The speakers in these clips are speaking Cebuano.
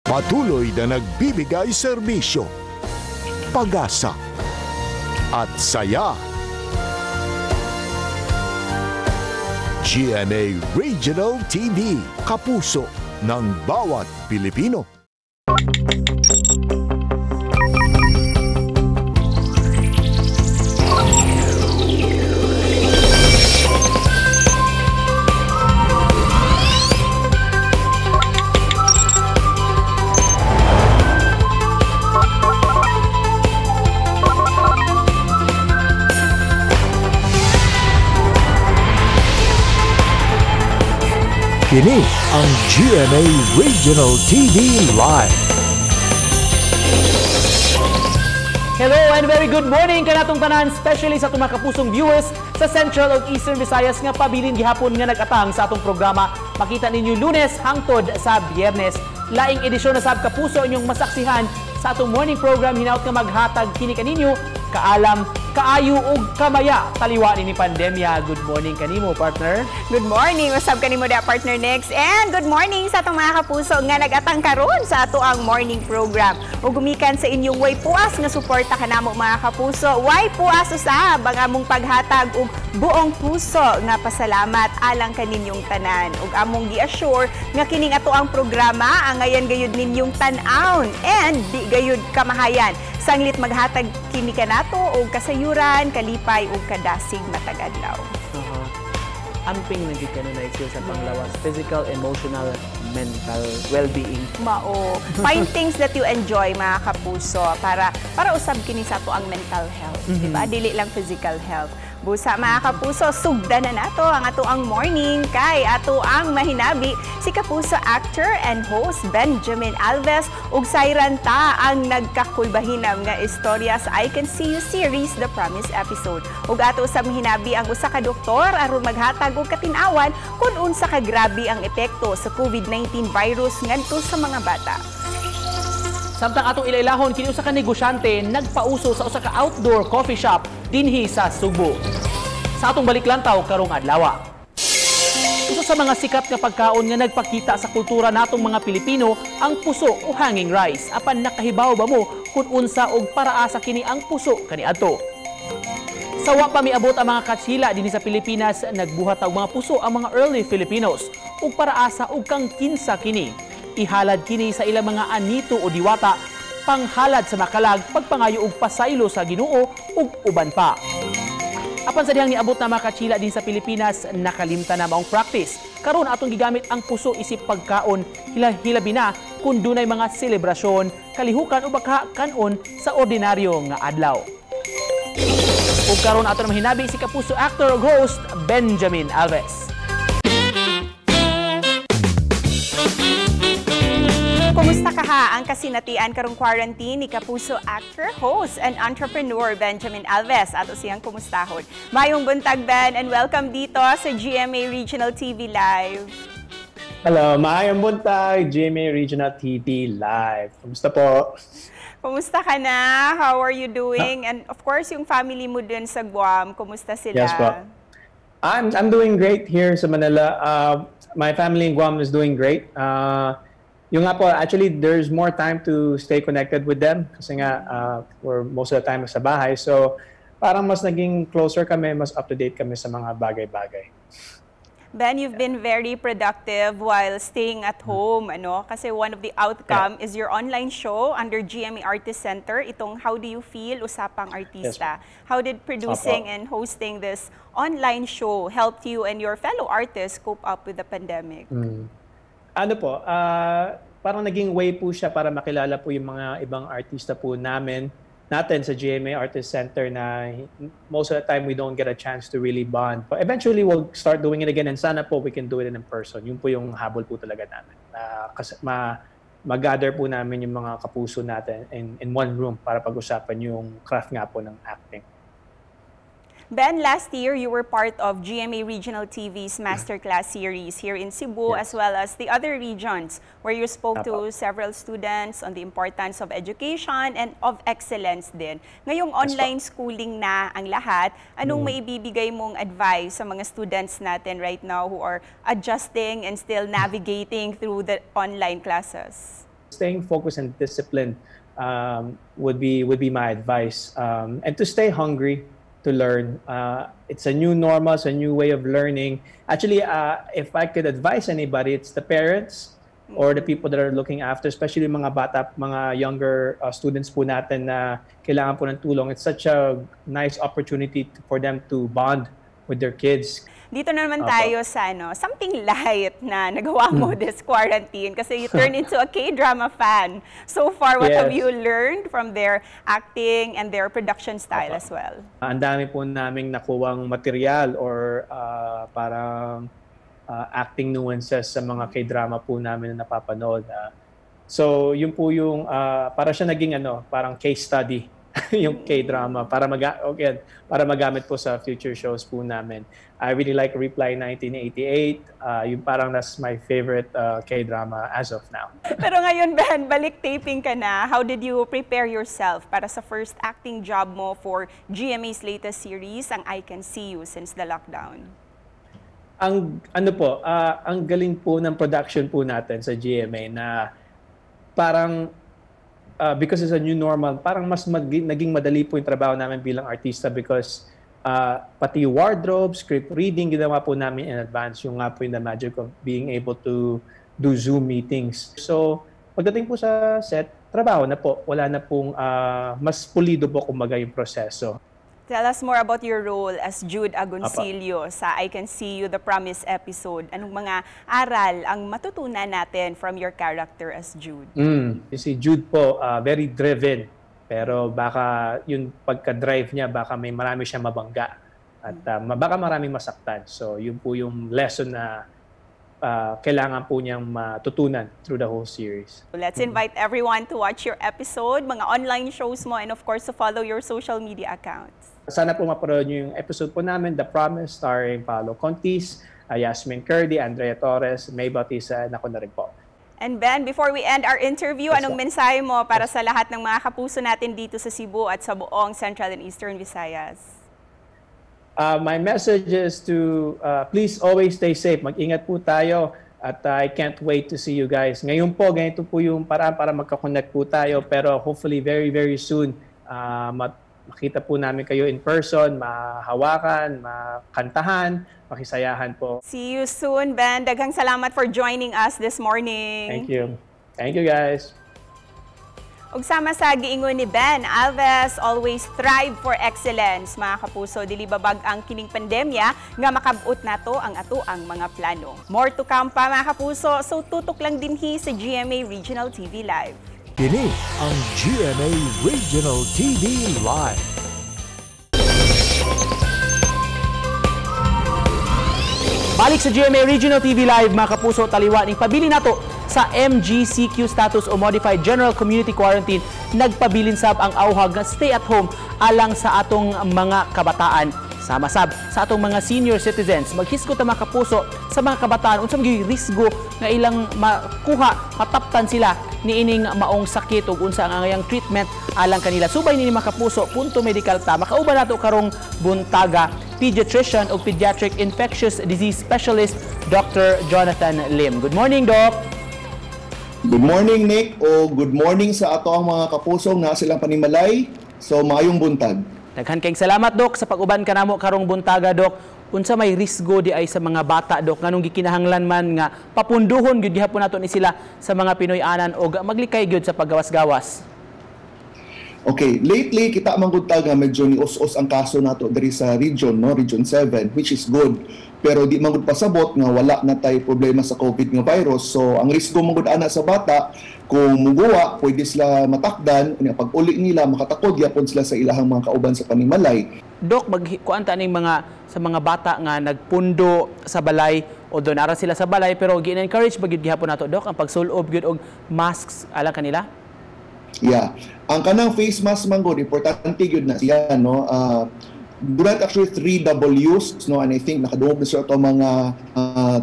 Patuloy na nagbibigay serbisyo, pag-asa, at saya. GMA Regional TV, kapuso ng bawat Pilipino. Kini ang GMA Regional TV Live. Hello and very good morning kanatong tanan, especially sa atong mga kapusong viewers sa Central ug Eastern Visayas nga pabilin gihapon nga nag-atang sa atong programa. Makita ninyo Lunes hangtod sa Biyernes. Laing edisyon na sab, kapuso, inyong masaksihan sa atong morning program, hinaut nga maghatag kini kaninyo kaalam, kaayo ug kamaya taliwa ni pandemya. Good morning kanimo, partner. Good morning, usab kanimo da, partner Next. And good morning sa atong mga kapuso nga nag-atang karon sa ato ang morning program. Ug gumikan sa inyong way puas nga suporta kanamo, mga kapuso. Way puas usab ang among paghatag og buong puso nga pasalamat alang kaninyong tanan. Ug among gi-assure nga kining ato ang programa angayan gayud ninyong tan-awon and di gayud kamahayan. Sanglit maghatag kini kanato og kasayuran, kalipay ug kadasig matag adlaw. Amping na gid kanunay sa panglawas, physical, emotional, mental well-being. Mao. Find things that you enjoy, mga kapuso, para usab kini sa ato ang mental health, di ba? Dili lang physical health. Busa, mga kapuso, sugdan na nato ang ato ang morning kay ato ang mahinabi si kapuso actor and host Benjamin Alves ug sayran ta ang nagkakulbahinam nga istorya sa I Can See You series, The Promise episode. Ug ato sa mahinabi ang usa ka doktor aron maghatag og katin-awan kung unsa ka grabe ang epekto sa COVID-19 virus ngadto sa mga bata. Samtang atong ilailahon, kini usa ka negosyante nagpauso sa usa ka outdoor coffee shop dinhi sa Sugbo. Sa atong baliklantaw karong adlaw. Usa sa mga sikat nga pagkaon nga nagpakita sa kultura natong mga Pilipino ang puso o hanging rice. Apan nakahibaw ba mo kung unsa og paraa sa kini ang puso kaniadto? Sa wa pa miabot ang mga katsila dinhi sa Pilipinas, nagbuhat og mga puso ang mga early Filipinos ug paraasa og kang kinsa kini. Ihalad kini sa ilang mga anito o diwata, panghalad sa makalag, pagpangayo og pasaylo sa Ginoo ug uban pa. Apan sa dihang niabot na mga katsila din sa Pilipinas, nakalimta na maong practice. Karon atong gigamit ang puso isip pagkaon, hilabi na kung dunay mga selebrasyon, kalihukan o baka kanon sa ordinaryo nga adlaw. Ug karon ato na mahinabi si kapuso actor ug host Benjamin Alves. Kumusta ka ha ang kasinatian karong quarantine ni kapuso actor, host, and entrepreneur Benjamin Alves? Ato siyang kumustahon. Mayong buntag, Ben, and welcome dito sa GMA Regional TV Live. Hello, maayong buntag, GMA Regional TV Live. Kumusta po? Kumusta ka na? How are you doing? And of course, yung family mo dun sa Guam, kumusta sila? Yes po. I'm doing great here sa Manila. My family in Guam is doing great. Yung nga po, actually, there's more time to stay connected with them kasi nga, we're most of the time sa bahay. So, parang mas naging closer kami, mas up-to-date kami sa mga bagay-bagay. Ben, you've been very productive while staying at home, ano? Kasi one of the outcome is your online show under GMA Artist Center, itong How Do You Feel? Usapang Artista. How did producing Opo. And hosting this online show help you and your fellow artists cope up with the pandemic? Ano po, parang naging way po siya para makilala po yung mga ibang artista po natin sa GMA Artist Center na most of the time we don't get a chance to really bond. But eventually we'll start doing it again and sana po we can do it in person. Yun po yung habol po talaga namin. Kasi mag-gather po namin yung mga kapuso natin in one room para pag-usapan yung craft nga po ng acting. Ben, last year you were part of GMA Regional TV's Masterclass series here in Cebu as well as the other regions where you spoke to Apo. Several students on the importance of education and of excellence din. Ngayong Yes po. Online schooling na ang lahat, anong maibibigay mong advice sa mga students natin right now who are adjusting and still navigating through the online classes? Staying focused and disciplined would be my advice, and to stay hungry to learn. It's a new normal, it's a new way of learning. Actually, if I could advise anybody, it's the parents or the people that are looking after, especially mga bata, mga younger students po natin na kailangan po ng tulong. It's such a nice opportunity for them to bond with their kids. Dito na naman Opo. Tayo sa ano, something light na nagawa mo this quarantine kasi you turned into a K-drama fan. So far, what have you learned from their acting and their production style as well? Ang dami po naming nakuwang material or parang acting nuances sa mga K-drama po namin na napapanood. So, yun po yung para siya naging ano, parang case study yung K-drama again, para magamit po sa future shows po namin. I really like Reply 1988. Yung parang that's my favorite K-drama as of now. Pero ngayon, Ben, balik taping ka na. How did you prepare yourself para sa first acting job mo for GMA's latest series, ang I Can See You, since the lockdown? Ang ano po, ang galing po ng production po natin sa GMA na parang because it's a new normal, parang mas naging madali po yung trabaho namin bilang artista because pati wardrobe, script reading, ginawa po namin in advance. Yung nga po yung the magic of being able to do Zoom meetings. So, pagdating po sa set, trabaho na po. Wala na pong, mas pulido po kumbaga yung proseso. Tell us more about your role as Jude Agoncillo sa I Can See You, The Promise episode. Anong mga aral ang matutunan natin from your character as Jude? Si Jude po, very driven. Pero baka yung pagka-drive niya, baka may marami siyang mabangga. At baka maraming masaktan. So yun po yung lesson na kailangan po niyang matutunan through the whole series. Let's invite everyone to watch your episode, mga online shows mo, and of course, to follow your social media accounts. Sana po mapanood niyo yung episode po namin, The Promise, starring Paolo Contis, Yasmin Curdi, Andrea Torres, Maey Bautista, and ako na rin po. And Ben, before we end our interview, Yes, anong po. Mensahe mo para sa lahat ng mga kapuso natin dito sa Cebu at sa buong Central and Eastern Visayas? My message is to please always stay safe. Mag-ingat po tayo at I can't wait to see you guys. Ngayon po, ganito po yung paraan para magka-connect po tayo, pero hopefully very, very soon makita po namin kayo in person, mahawakan, makantahan, makisayahan po. See you soon, Ben. Daghang salamat for joining us this morning. Thank you. Thank you, guys. Ug sama sa giingon ni Ben Alves, always thrive for excellence. Mga kapuso, dili babag ang kining pandemya nga makab-ot nato ang ato ang mga plano. More to come pa, mga kapuso, so tutok lang dinhi sa GMA Regional TV Live. Kini ang GMA Regional TV Live. Balik sa GMA Regional TV Live, mga kapuso, taliwa ning pabili nato sa MGCQ status o Modified General Community Quarantine, nagpabilin sab ang auhag nga stay at home alang sa atong mga kabataan. Sama sab sa atong mga senior citizens. Maghisgot ta, mga kapuso, sa mga kabataan unsa man risgo nga ilang makuha, mataptan sila niining maong sakit ug unsa ang angayang treatment alang kanila. Subay nini, mga kapuso, Punto Medical ta. Makauban nato karong buntaga pediatrician o pediatric infectious disease specialist Dr. Jonathan Lim. Good morning, Doc. Good morning, Nick, o good morning sa ato ang mga kapusong na silang panimalay. So maayong buntag. Daghan kayong salamat, Dok, sa pag-uban kanamo karong buntaga, Dok. Unsa may risgo di ay sa mga bata, Dok, nganong gikinahanglan man nga papunduhon gyud gihapon nato ni sila sa mga Pinoy-anan og maglikay gyud sa paggawas-gawas? Okay, lately kita man gud ta nga medyo ni us-us ang kaso nato diri sa region, no, Region 7, which is good. Pero di man gud pasabot nga wala na tay problema sa COVID nga virus. So ang risgo man gud ana sa bata, kung muguwa, pwede sila matakdan, unya pag uli nila makatakod gyapon sila sa ilahang mga kauban sa panimalay. Dok, magkuan ta ning mga sa mga bata nga nagpundo sa balay o doon ara sila sa balay, pero gi-encourage ba gyud gihapon nato, Dok, ang pagsulob gyud og masks alang kanila? Yeah. Ang kanang face mask man gud, importante gyud na siya, no. Do not actually three Ws, no, and I think nakadungog na sila ato mga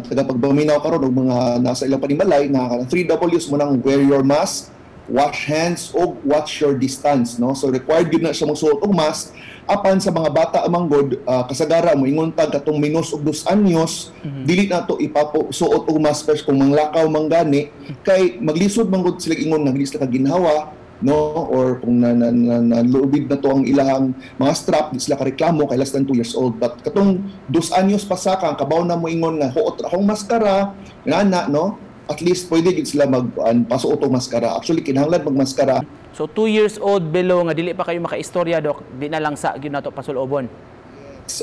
tagapagpaminaw karon og mga nasa ilang panimalay nga kanang three Ws mo nang wear your mask, wash hands og watch your distance, no. So required gyud na siya mosuot og mask. Apan sa mga bata man gud, kasagara mo ingon tag katong menos og 2 anyos, dili na to ipasuot og mask kung manglakaw man gani, kay maglisod man gud sila ingon nga dili sila kaginhawa, no, or kung na lubid na to ang ilahang mga strap, di sila kareklamo kay less than 2 years old. But katong 2 anyos pasaka, kabaw na mo ingon nga huot ra akong maskara ngana, no, at least pwede gid sila mag pasuot og maskara. Actually, kinahanglan magmaskara. So 2 years old below nga dili pa kayo makaistorya, dok, di na lang sa gyud nato pasulobon.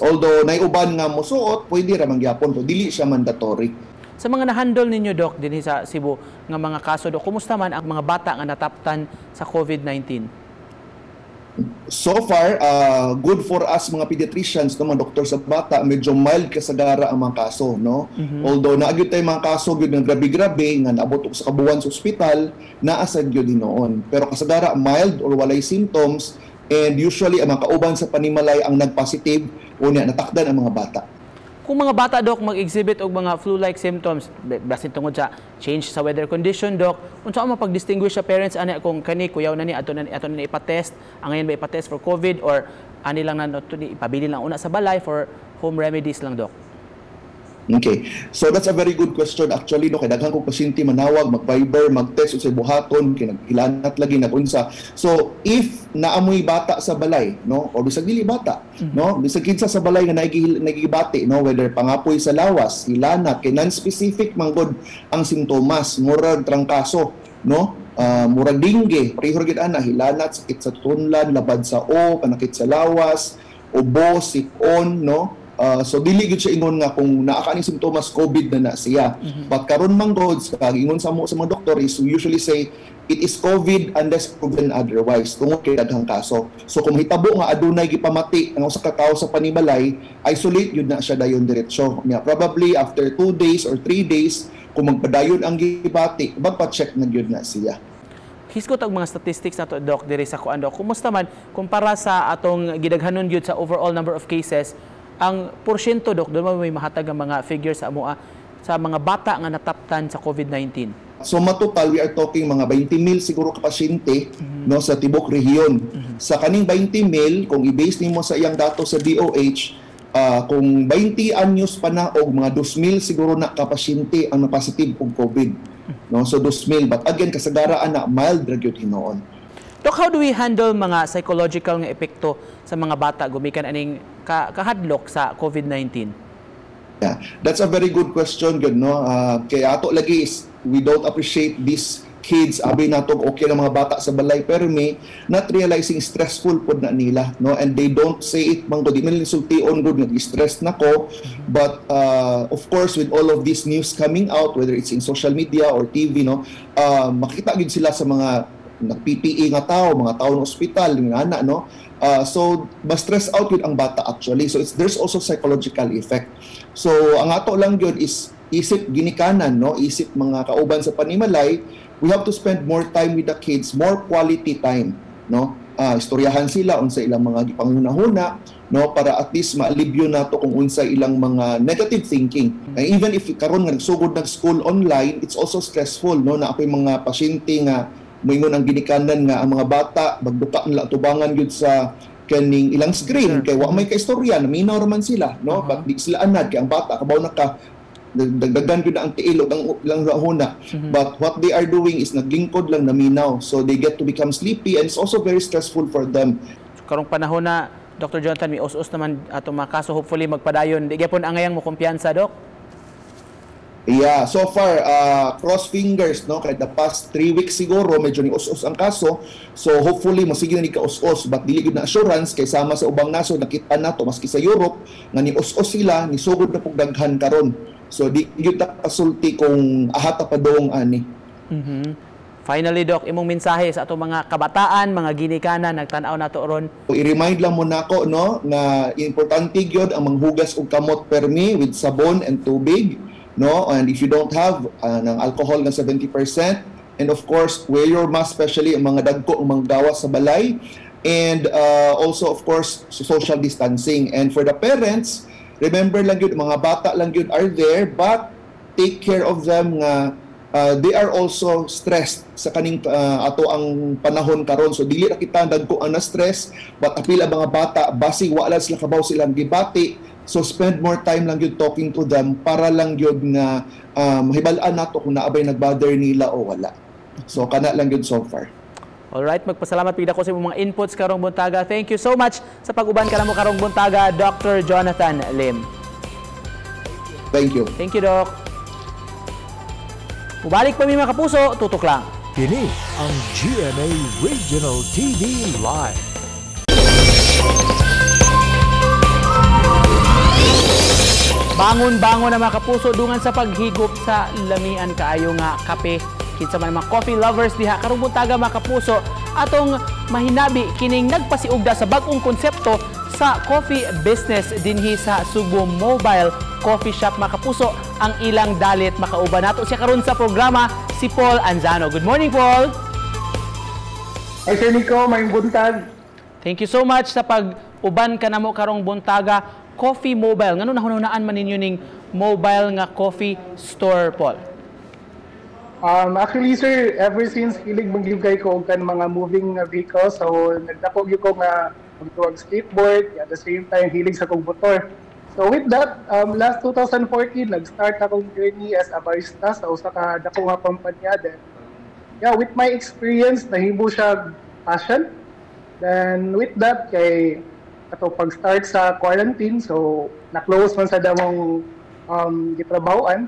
Although nay uban nga mosuot, pwede ra man gyapon to, dili siya mandatory. Sa mga na-handle ninyo, dok, dinhi sa Cebu nga mga kaso, dok, kumusta man ang mga bata nga nataptan sa COVID-19? So far, good for us mga pediatricians, no, mga doktor sa bata, medyo mild kasagara ang mga kaso, no? Although naa gyud tay mga kaso gyud nga grabe-grabe nga naabot og sa kabuan sa ospital, naa sad gyud hinuon. Pero kasagara mild or walay symptoms, and usually ang mga kauban sa panimalay ang nag-positive, unya natakdan ang mga bata. Kung mga bata, dok, mag-exhibit og mga flu-like symptoms basin tungod sa change sa weather condition, dok, unsa ang mapag-distinguish sa parents ani kung kani kuyaw na ni ato na ni ipatest, ang ngayon ba ipatest for COVID or ani lang na to ni ipabili lang una sa balay for home remedies lang, dok? Okay. So that's a very good question actually, no, kay daghan kong pasyente manawag, mag-Viber, mag-text unsay buhaton kay naghilanat lagi, nagunsa. So if naamoy bata sa balay, no, or bisag dili bata, no, bisag kinsa sa balay nga nagigibati, no, whether pangapoy sa lawas, hilanat, kay non-specific man gud ang simptomas, murag trangkaso, no? Murag dengue, pareho ra gid ana, hilanat, sakit sa tunlan, labad sa o, panakit sa lawas, ubo, sipon, no? So dili gyud siya ingon nga kung naa ka ning simptomas, COVID na na siya. But karon man gud, sa ingon sa mo sa mga doktor is we usually say it is COVID unless proven otherwise tungod kay daghang kaso. So kung hitabo nga adunay gipamati ang usa ka tawo sa panimalay, isolate yun na siya dayon diretso. Nya probably after 2 days or 3 days, kung magpadayon ang gibati, magpa-check na gyud na siya. Hisgot og mga statistics nato, dok, diri sa kuan, dok. Kumusta man kumpara sa atong gidaghanon gyud sa overall number of cases ang porsyento, dok? Doon mo may mahatag ang mga figures sa amoa sa mga bata nga nataptan sa COVID-19? So matotal, we are talking mga 20 mil siguro ka pasyente, no, sa tibok rehiyon. Sa kaning 20 mil, kung i-base nimo sa iyang dato sa DOH, kung 20 anyos pa na og mga 2 mil siguro na ka pasyente ang na-positive og COVID. No, so 2 mil, but again, kasagara ana mild ra gyud hinuon. Dok, how do we handle mga psychological nga epekto sa mga bata gumikan aning kahadlok sa COVID-19? Yeah, that's a very good question, gud, no. Kaya ato lagi is we don't appreciate these kids, abi nato okay lang mga bata sa balay, pero may not realizing stressful pod na nila, no, and they don't say it man gud, di man nila sultion gud nga stress na ko. But of course, with all of this news coming out, whether it's in social media or TV, no, makita gyud sila sa mga nag-PPE nga tao, mga tao ng ospital, yung ana, no? So, ma-stress out yun ang bata actually. So, it's there's also psychological effect. So, ang ato lang yun is isip ginikanan, no? Isip mga kauban sa panimalay, we have to spend more time with the kids, more quality time, no? Istoryahan sila unsa ilang mga gipanghuna-huna, no, para at least maalibyo nato kung unsa ilang mga negative thinking. And even if karon nga nagsugod nag school online, it's also stressful, no, na ako'y mga pasyente nga moingon ang ginikanan nga ang mga bata magduka nila tubangan gyud sa kaning ilang screen kay wa may kaistorya, naminaw ra man sila, no, but di sila anad kay ang bata kabaw na ka dagdagan gyud na ang tiil ug ang ilang huna. But what they are doing is naglingkod lang, naminaw, so they get to become sleepy and it's also very stressful for them. So, karong panahon na, Dr. Jonathan, may us-us naman atong mga kaso, hopefully magpadayon. Di gyapon angayang mo kumpiyansa, dok? Yeah, so far, cross fingers, no? Kaya the past 3 weeks siguro, medyo ni us-us ang kaso. So hopefully, masige na ni ka-us-us. But dili gyud na assurance, kay sama sa ubang nasod, nakita nato, maski sa Europe, nga ni us-us sila, ni sugod na pug daghan karon. So di gyud ta kasulti kung ahata pa dong ani. Finally, Doc, imong mensahe sa atong mga kabataan, mga ginikanan, nagtan-aw nato ron. So, i-remind lang mo nako, no, nga importante gyud ang manghugas og kamot permi with sabon and tubig, no, and if you don't have ng alcohol nga 70%, and of course wear your mask, especially ang mga dagko ang mga gawas sa balay, and also, of course, social distancing. And for the parents, remember lang yun, mga bata lang yun are there, but take care of them nga. They are also stressed sa kaning ato ang panahon karon, so dili ra kita dagko ang na stress, but apil ang mga bata, basig wala sila kabaw silang gibati. So spend more time lang gyud talking to them para lang gyud nga mahibal-an nato kung naa bay nagbother nila o wala. So kana lang gyud so far. Alright, magpasalamat pid ako sa imong mga inputs karong buntaga. Thank you so much sa pag-uban kanamo karong buntaga, Dr. Jonathan Lim. Thank you. Thank you, Doc. Mubalik pa mi, mga kapuso, tutok lang. Kini ang GMA Regional TV Live. Bangon-bangon na, mga kapuso, dungan sa paghigop sa lamian kaayo nga kape. Kinsa man ang mga coffee lovers diha karong buntaga, mga kapuso, atong mahinabi kining nagpasiugda sa bag-ong konsepto sa coffee business dinhi sa Sugbo, Mobile Coffee Shop, mga kapuso, ang ilang dalit. Makauban nato siya karon sa programa, si Paul Anzano. Good morning, Paul. Hi, Sir Nico, maayong buntag. Thank you so much sa pag-uban kanamo karong buntaga. Coffee Mobile. Ngano nahunahunaan man ninyo ning mobile nga coffee store, Paul? Actually, sir, ever since hilig man gyud kay ko og kan mga moving nga vehicles, so nagdako gyud ko nga magtuwag skateboard, at the same time hilig sa kong motor. So with that, last 2014 nag-start akong journey as a barista sa usa ka dako nga kumpanya. Then yeah, with my experience nahimo siya passion. Then with that, kay ato pag-start sa quarantine, so na-close man sa damong gitrabahoan.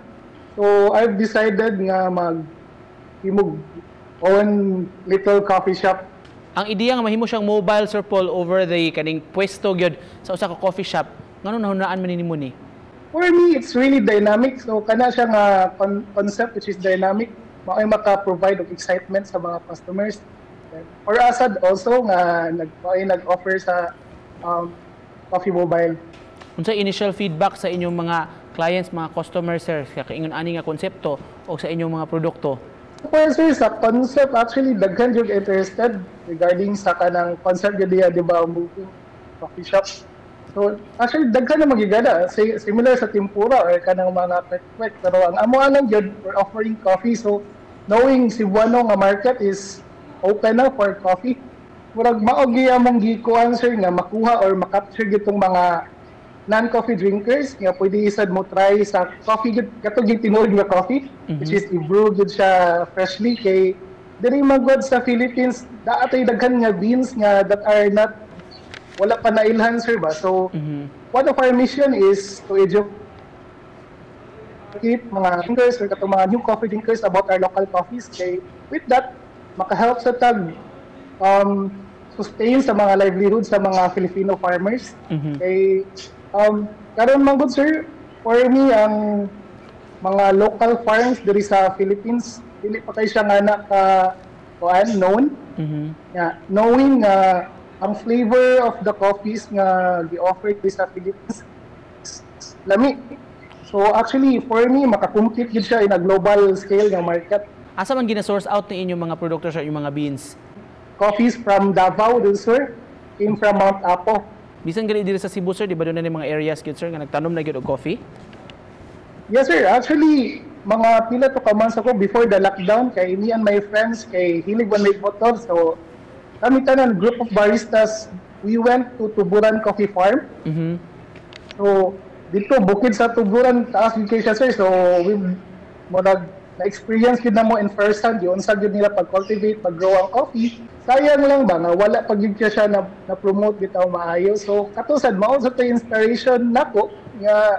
So I've decided nga mag himog own little coffee shop. Ang ideya nga mahimo siyang mobile, Sir Paul, over the kaning pwesto gyud sa usa ka coffee shop, ngano nahunahunaan man nimo ni? For me, it's really dynamic. So kana siya nga concept which is dynamic, mao'y maka-provide og excitement sa mga customers. Then, for us also nga nag mao'y nag-offer sa coffee mobile. Unsa initial feedback sa inyong mga clients, mga customers, sir, sa kaingon ani nga konsepto o sa inyong mga produkto? Well, sir, sa concept, actually, daghan jud interested regarding sa kanang concept jud diya, di ba, moving coffee shop. So, actually, daghan na magigada. Similar sa tempura or kanang mga kwek. Pero ang amo lang jud, we're offering coffee. So, knowing Cebuano nga market is open na for coffee, murag mao gyud among gikuan, sir, nga makuha or makapture gitong mga non-coffee drinkers nga pwede isad mo try sa coffee gyud, katong gyud tinuod nga coffee, which is i-brew gyud siya freshly, kay diri magod sa Philippines naa tay daghan nga beans nga that are not, wala pa nailhan, sir, ba. So one of our mission is to educate mga drinkers or katong mga new coffee drinkers about our local coffees, kay with that makahelp sa tag sustain sa mga livelihood sa mga Filipino farmers. Kay karon man gud, sir, for me, ang mga local farms diri sa Philippines dili pa kay siya nga naka kuan known. Yeah, knowing nga ang flavor of the coffees nga gi-offer diri sa Philippines lami. So actually, for me, makakompete gid siya in a global scale nga market. Asa man gina-source out ni inyong mga produkto sa inyong mga beans? Coffees from Davao del Sur, came from Mount Apo. Bisan gali diri sa Cebu, sir, di ba doon na ni mga areas gyud, sir, nga nagtanom na gyud og coffee? Yes, sir, actually mga pila to ka months ako before the lockdown, kay me and my friends, kay hilig man may motor, so kami tanan, group of baristas, we went to Tuburan Coffee Farm. So dito bukid sa Tuburan, taas gyud kay siya, sir. So we murag na-experience gyud namo in first hand yun sa gyud nila pag-cultivate, pag-grow ang coffee. Sayang lang ba nga wala pa gyud siya na promote bitaw maayo. So kato sad mao sa to inspiration nako nga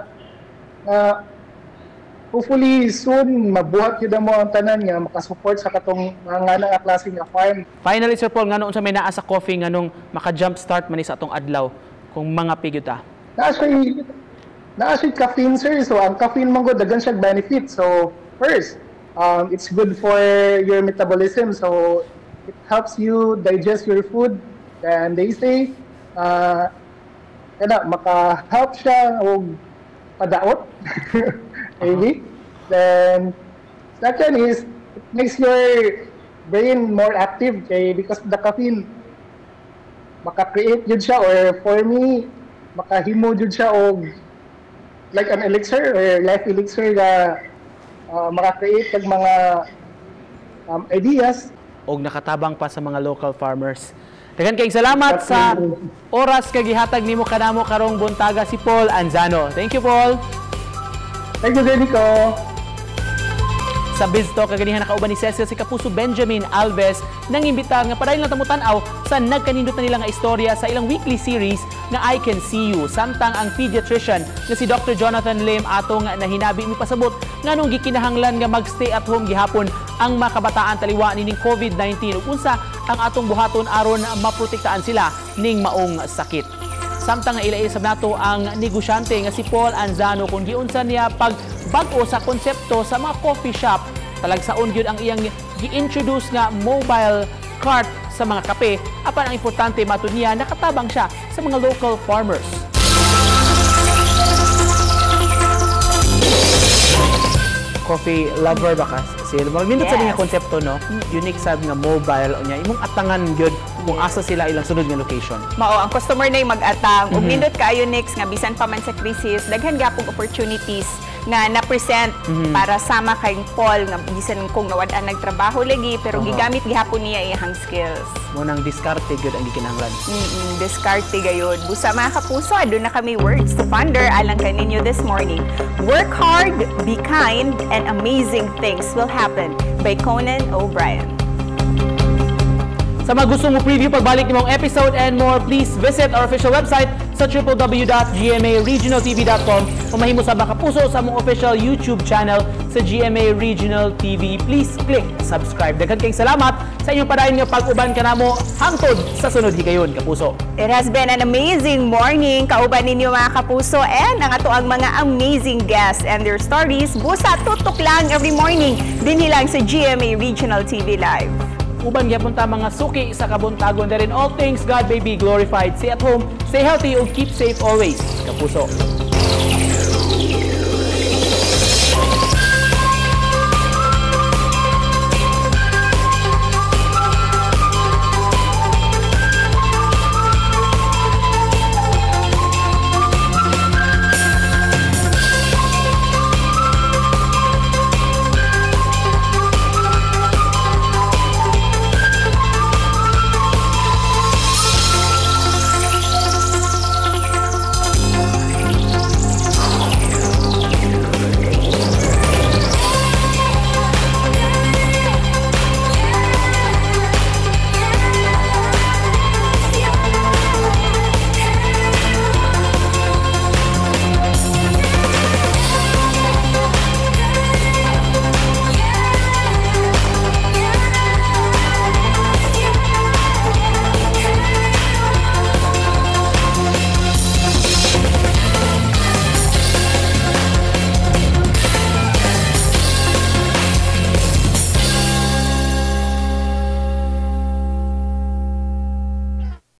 hopefully soon mabuhat gyud mo ang tanan nga makasupport sa katong mga nga nga klase nga farm. Finally, Sir Paul, ngano unsa may naa sa coffee, nganong maka-jump start man ni sa atong adlaw kung mga pigyo ta? Naa siya caffeine, sir. So ang caffeine man gud daghan siya benefit. So first, it's good for your metabolism. So it helps you digest your food. And they say kana maka-help siya og padaot maybe. Then second is it makes your brain more active kay because the caffeine maka-create jud siya, or for me makahimo jud siya og like an elixir or life elixir nga maka-create kag mga ideas. Og nakatabang pa sa mga local farmers. Daghan kayong salamat sa oras kag gihatag nimo kanamo karong buntaga, si Paul Anzano. Thank you, Paul. Thank you, Jericho. Sa BizTalk kaganihan, nakauban ni Cecil si Kapuso Benjamin Alves, nang imbita nga padayon lang ta motan-aw sa nagkanindot na nila nga istorya sa ilang weekly series nga I Can See You. Samtang ang pediatrician nga si Dr. Jonathan Lim atong nahinabi, mipasabot nganong gikinahanglan nga mag-stay at home gihapon ang mga kabataan taliwa nining COVID-19 ug unsa ang atong buhaton aron maprotektahan sila ning maong sakit. Samtang nga ila sab nato ang negosyante nga si Paul Anzano kung giunsa niya pagbag-o sa konsepto sa mga coffee shop. Talagsaon gyud ang iyang gi-introduce nga mobile cart sa mga kape, apan ang importante, matud niya, nakatabang siya sa mga local farmers. Coffee lover ba ka? Sil, nindot sa nga konsepto, no? Unique sad nga mobile unya imong atangan gyud kung asa sila ilang sunod nga location. Mao, ang customer na yung mag-atang. Ug nindot kaayo, next nga bisan pa man sa crisis, daghan gapong opportunities nga na-present para sama kay Paul nga bisan kung nawad-an nagtrabaho lagi, pero gigamit gihapon niya iyang skills. Mao nang diskarte gyud ang gikinahanglan. Diskarte gayud. Busa, mga kapuso, aduna kami words to ponder alang kaninyo this morning. "Work hard, be kind, and amazing things will happen," by Conan O'Brien. Sa mga gusto mo preview pagbalik nimong episode and more, please visit our official website sa www.gmaregionaltv.com o mahimo sa makapuso sa among official YouTube channel sa GMA Regional TV. Please click subscribe. Daghan kayong salamat sa inyong padayon nga pag-uban kanamo hangtod sa sunod higayon, kapuso. It has been an amazing morning kauban ninyo, mga kapuso, and ang ato ang mga amazing guests and their stories. Busa, tutok lang every morning dinhi lang sa GMA Regional TV Live. Uban gyapon ta, mga suki sa kabuntagon. That in all things God may be glorified. Stay at home, stay healthy, ug keep safe always, kapuso.